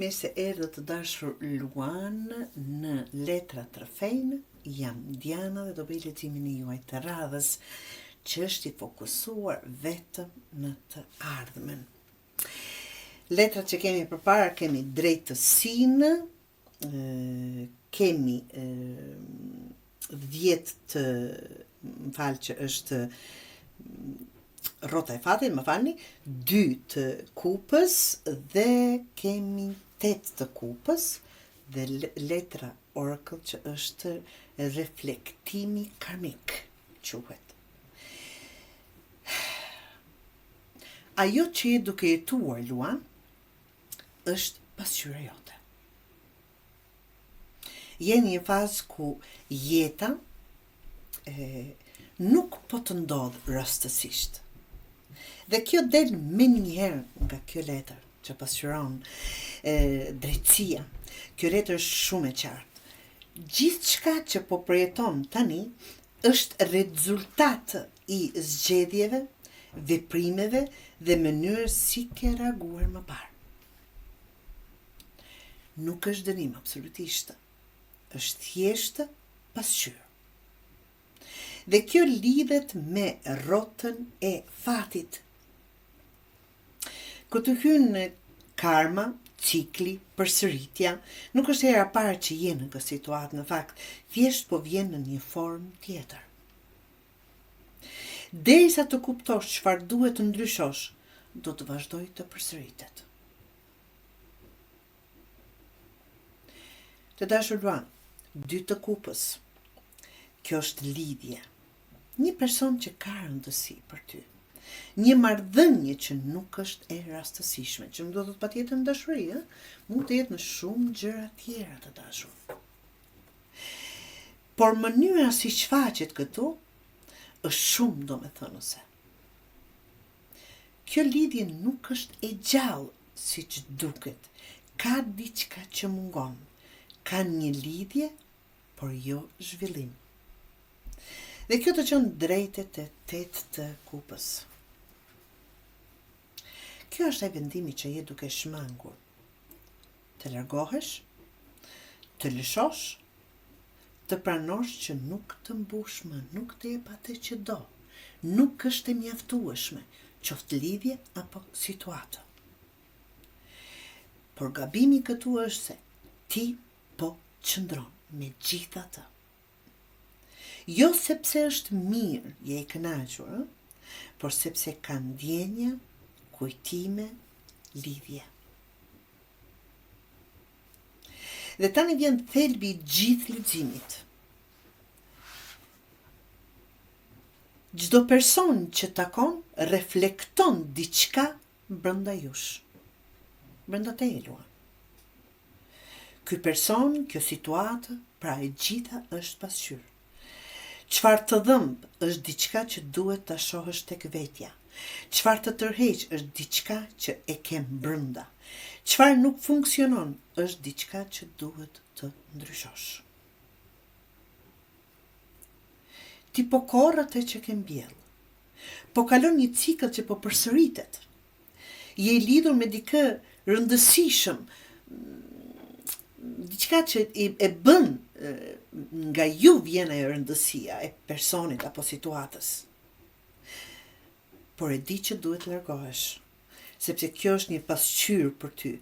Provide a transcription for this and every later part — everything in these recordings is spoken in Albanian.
Mirë se erdhët të dashur Luan në Letrat Rrëfejnë. Jam Diana dhe do bëj leximin e juaj të radhës, që është i fokusuar vetëm në të ardhmen. Letrat që kemi përpara kemi drejtësinë, kemi 10 të më fal që është rrota e fatit, më falni, 2 të kupës dhe kemi 8 të kupës dhe letra oracle që është reflektimi karmik, quhet. Ajo që je duke jetuar, Luan, është pasqyra jote. Je në një fazë ku jeta e, nuk po të ndodh rastësisht. Dhe kjo del menjëherë nga kjo letër që pasqyron e, drejtësia. Kjo letër është shumë e qartë. Gjithçka që po përjeton tani është rezultat i zgjedhjeve, veprimeve dhe mënyrës si ke reaguar më parë. Nuk është dënim absolutisht. Është thjesht pasqyrë. Dhe kjo lidhet me rrotën e fatit. Këtu hyn karma, cikli, përsëritja, nuk është hera e parë që je në këtë situatë në fakt, thjesht po vjen në një formë tjetër. Derisa të kuptosh çfarë duhet të ndryshosh, do të vazhdojë të përsëritet. Të dashur Luan, dy të kupës. Kjo është lidhje. Një person që ka rëndësi për ty. Një marrëdhënie që nuk është e rastësishme, që nuk do të thotë patjetër në dashuri, ë? Mund të jetë në shumë gjëra tjera të dashur. Por mënyra si shfaqet këtu është shumë domethënëse. Kjo lidhje nuk është e gjallë siç duket. Ka diçka që mungon. Ka një lidhje, por jo zhvillim. Dhe kjo të çon drejt te tetë të kupës. Kjo është ai vendimi që je duke shmangur. Të largohesh, të lëshosh, të pranosh që nuk të mbush më, nuk të jep atë që do, nuk është e mjaftueshme, qoftë lidhje apo situatë. Por gabimi këtu është se ti po qëndron megjithatë. Jo sepse është mirë, je i kënaqur, ë? Por sepse ka ndjenja, kujtime, lidhje. Dhe tani vjen thelbi i gjithë leximit. Çdo person që takon reflekton diçka brenda jush. Brenda teje, Luan. Ky person, kjo situatë, pra e gjitha është pasqyrë. Çfarë të dhëmb është diçka që duhet ta shohësh tek vetja. Çfarë të tërheq është diçka që e ke brenda. Çfarë nuk funksionon është diçka që duhet të ndryshosh. Ti po korr atë që ke mbjellë. Po kalon një cikël që po përsëritet. Je i lidhur me dikë rëndësishëm, diçka që e, e bën nga ju vjen ajo rëndësia e personit apo situatës. Por e di që duhet largohesh, sepse kjo është një pasqyrë për ty,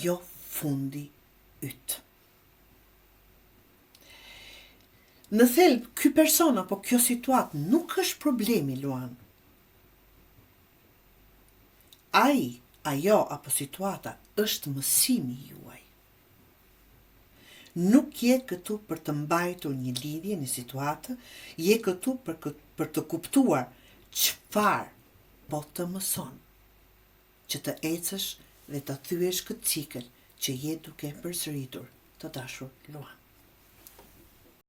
jo fundi yt. Në thelb, ky person apo kjo situatë nuk është problemi, Luan. Ai, ajo apo situata është mësimi juaj. Nuk je këtu për të mbajtur një lidhje, një situatë, je këtu për, kë, për të kuptuar çfarë po të mëson, që të ecësh dhe të thyesh këtë cikël që je duke përsëritur, të dashur Luan.